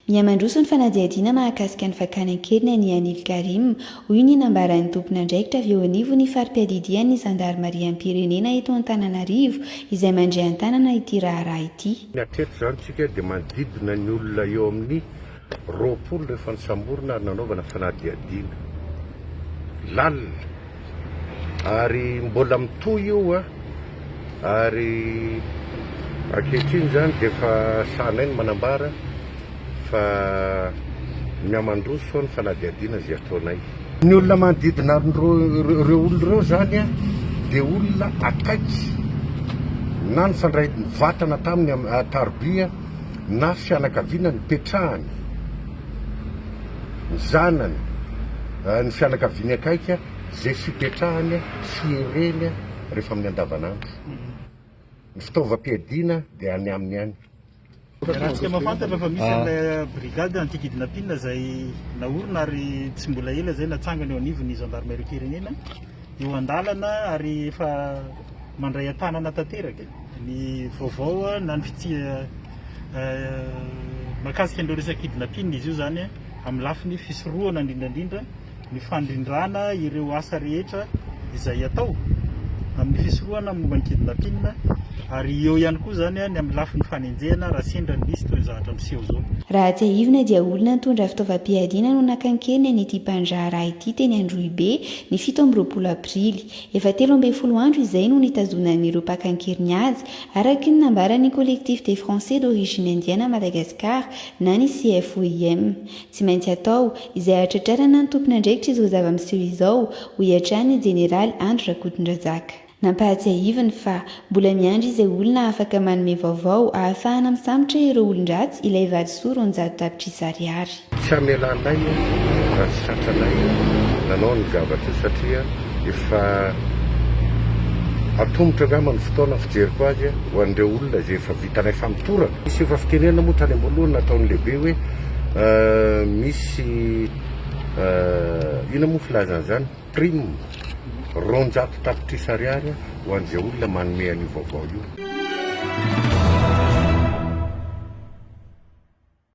Miha-mandroso ny fanadihadiana mahakasika ny fakana an-keriny an'i Anil Karim, hoy ny nambaran'ny tompon'andraikitra avy eo anivon'ny fari-piadidian'ny zandarimariam-pirenena eto Antananarivo, izay mandray an-tanana ity raharaha ity. Hatreto izany isika dia manodidina ny olona eo amin'ny 20 rehefa nosamborina ary nanaovana fanadihadiana lalina. Ary mbola mitohy io a! Ary ankehitriny izany dia efa sahanay ny manambara fa mihamandroso ny fanadihadiana izay ataonay. Ny olona manodidina an'ireo ireo olona ireo izany dia olona akaiky na nifandray vatana taminy tarobia na fianakaviana nipetrahany, ny zanany, ny fianakaviany akaiky izay fipetrahany fiereny rehefa amin'ny andavanandro. Ny fitaovam-piadiana dia any aminy any. Raha tsika mahafantatra fa misy an'ilay brigade anti-kidnapping izay naorina ary tsy mbola ela izay natsangana eo anivon'ny zandarimariam-pirenena eo an-dalana ary efa mandray an-tanana tanteraka ny vaovao na ny fitsia mahakasika an'ireo resaka kidnapping izy io izany amin'ny lafiny fisorohana indrindra indrindra ny fandrindrana ireo asa rehetra izay atao amin'ny fisorohana momba ny kidnapping ary eo ihany koa izany ny amin'ny lafiny fanenjehana raha sendra ny misy toy ny zavatra miseho izao. Raha tsiahivina dia olona nitondra fitaovam-piadiana no naka an-keriny an'ity mpandraharaha ity teny Androhibe ny 27 aprily. Efa 13 andro izay no nitazonan'ireo mpaka an-keriny azy, araka ny nambaran'ny Collectif des Français d'origine indienne à Madagascar na ny CFOIM. Tsy maintsy atao izay hahatratrarana ny tompon'andraikitra izao zava-miseho izao, hoy hatrany ny jeneraly Andry Rakotondrazaka. Nampahatsiahiviny fa mbola miandry izay olona afaka manome vaovao ahafahana misambotra ireo olon-dratsy ilay valisoa 200 tapitrisa ariary. Tsy hamelanay raha tsy tratranay nanao ny zavatra io satria efa atomotra angamba ny fotoana fijeriko azy ho an'ireo olona izay efa vitanay famotorana. Nisy efa fitenenana moa tany am-boalohany nataon'ny lehibe hoe misy inona moa filazana izany prime 200 tapitrisa ariary ho an'izay olona manome an'io vaovao io.